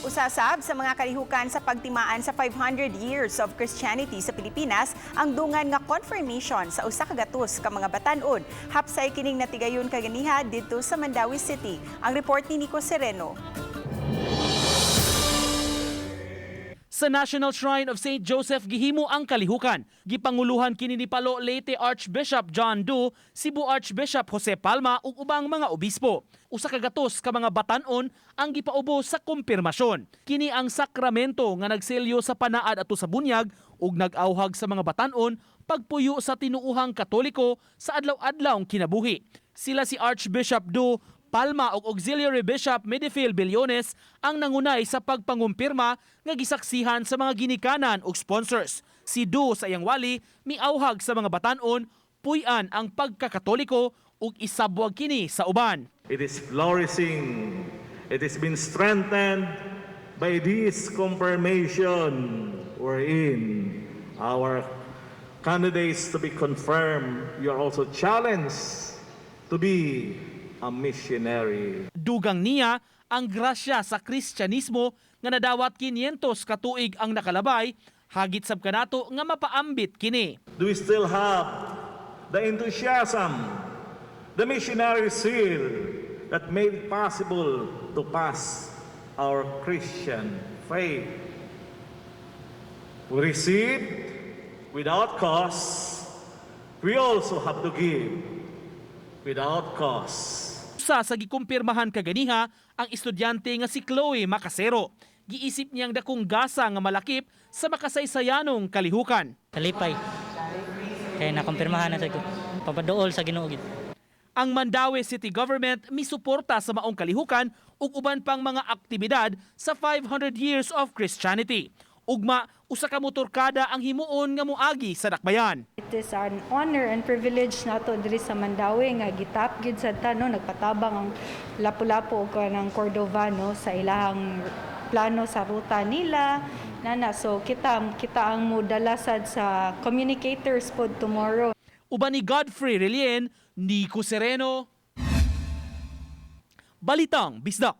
Usa sab sa mga kalihukan sa pagtimaan sa 500 years of Christianity sa Pilipinas ang dungan nga confirmation sa 100 ka mga batan-on. Hapsay kining natigayon kaganiha didto sa Mandaue City. Ang report ni Nico Sereno. Sa National Shrine of St. Joseph gihimo ang kalihukan. Gipanguluhan kini ni Palo Leyte Archbishop John Du, Cebu Archbishop Jose Palma ug ubang mga obispo. 100 ka mga batan-on ang gipaubo sa kumpirmasyon. Kini ang sakramento nga nagselyo sa panaad ato sa bunyag ug nag-awhag sa mga batan-on pagpuyo sa tinuuhang Katoliko sa adlaw-adlaw kinabuhi. Sila si Archbishop Du, Palma ug Auxiliary Bishop Medifil Billones ang nangunay sa pagpangumpirma nga gisaksihan sa mga ginikanan ug sponsors. Si Du sa iyang wali miauhag sa mga batan-on puy-an ang pagkakatoliko ug isabwag kini sa uban. It is flourishing. It has been strengthened by this confirmation wherein our candidates to be confirmed, you are also challenged to be a missionary. Dugang niya ang grasya sa Kristyanismo nga nadawat 500 ka tuig ang nakalabay, hagit sab kanato nga mapaambit kini. Do we still have the enthusiasm, the missionary zeal that made it possible to pass our Christian faith? We received without cost, we also have to give without cost. Usa sa gikumpirmahan kaganiha ang estudyante nga si Chloe Macasero. Giisip niyang dakong gasa nga malakip sa makasaysayanong kalihukan. Kalipay. Kaya nakumpirmahan na sa ko. Papaduol sa Ginoo gid. Ang Mandaue City Government misuporta sa maong kalihukan ug uban pang mga aktibidad sa 500 years of Christianity. Ugma, usa ka motorkada ang himuon nga moagi sa dakbayan. It is an honor and privilege nato diri sa Mandaue nga gitap gid sad ta, no, nagpatabang ang Lapu-Lapu ug ng Cordova, no, sa ilahang plano sa ruta nila nana. So kita ang modala sad sa communicators pod tomorrow. Uban ni Godfrey Relien, Nico Sereno, Balitang Bisdak.